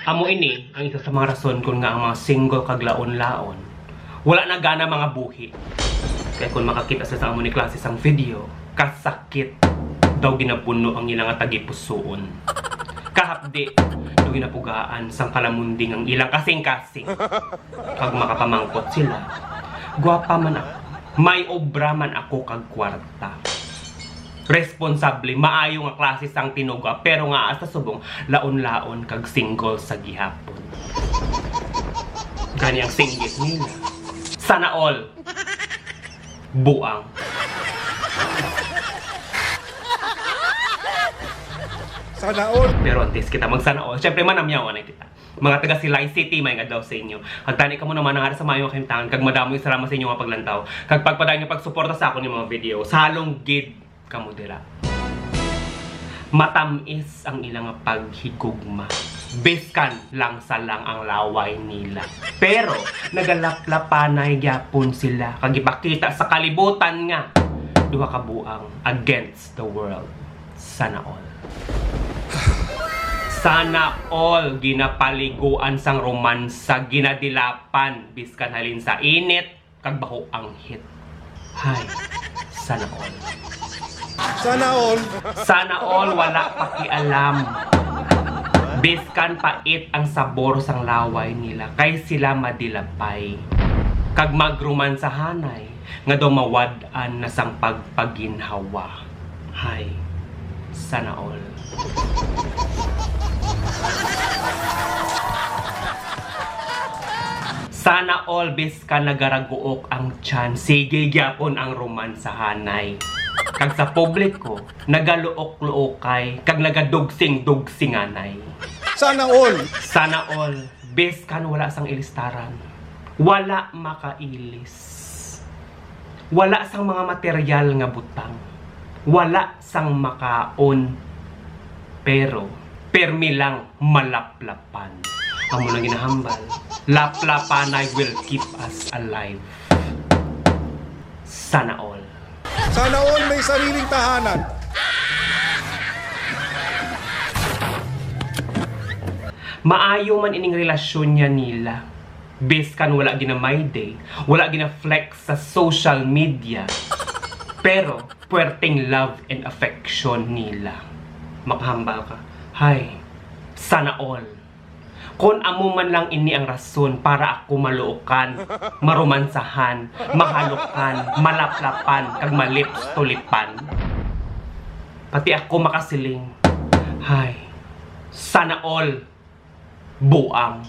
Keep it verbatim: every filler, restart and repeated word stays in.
Amo ini ang isa sa mga rason kon ngaa ang mga single kag laon-laon wala na gana mangabuhi. Kay kon makakita sila sa amo ni klase sang video, kasakit daw ginapuno ang ila nga tagipusoon. Kahapdi daw ginapugaan sang kalamunding ang ilang kasing-kasing. Kag makapamangkot sila, gwapa man ako, may obra man ako kag kwarta. Responsable, maayo nga klase sang tinuga, pero ngaa sa subong laon-laon kag single sa gihapon. Gani ang singgit nila. Sana all. Buang. Sana all. Pero antes kita mag sana all, syempre manamyaw na kita. Mga taga Silay City, maayong adlaw sa inyo. Kag tani kamo naman ang ara sa maayo nga kahimtangan, kag madamo nga salamat sa inyo nga paglantaw kag pagpadayon nga pagsuporta sa akon nga mga video. Salong gid kamo dira. Matamis ang ila nga paghigugma, biskan langsa lang ang laway nila. Pero nagalaplapanay gyapon sila kag ipakita sa kalibutan nga duha ka buang against the world. Sana all. Sana all ginapaliguan sang romansa, ginadilapan biskan halin sa init kag baho ang hit. Hay, sana all. Sana all. Sana all wala pakialam. Biskan pait ang sabor sang laway nila, kay sila madilapay kag magromansahanay nga daw mawad-an na sang pagpaginhawa. Hay, sana all. Sana all, biskan nagaraguok ang tiyan, sige gyapon ang romansahanay. Kag sa publiko, nagaluok-luokay kag nagadugsing-dugsinganay. Sana all. Sana all, biskan wala sang ilistaran, wala makailis, wala sang mga material nga butang, wala sang makaon, pero permi lang malaplapan. Amo nang ginahambal, laplapanay will keep us alive. Sana all. Sana all may sariling tahanan. Maayo man ining relasyon niya nila. Biskan wala gina-my day, wala gina-flex sa social media. Pero puwerteng love and affection nila. Makahambal ka, hay, sana all. Kon amo man lang ini ang rason para ako maluokan, maromansahan, mahalukan, malaplapan, kag malips-tulipan, pati ako makasiling, hay, sana all. Buang.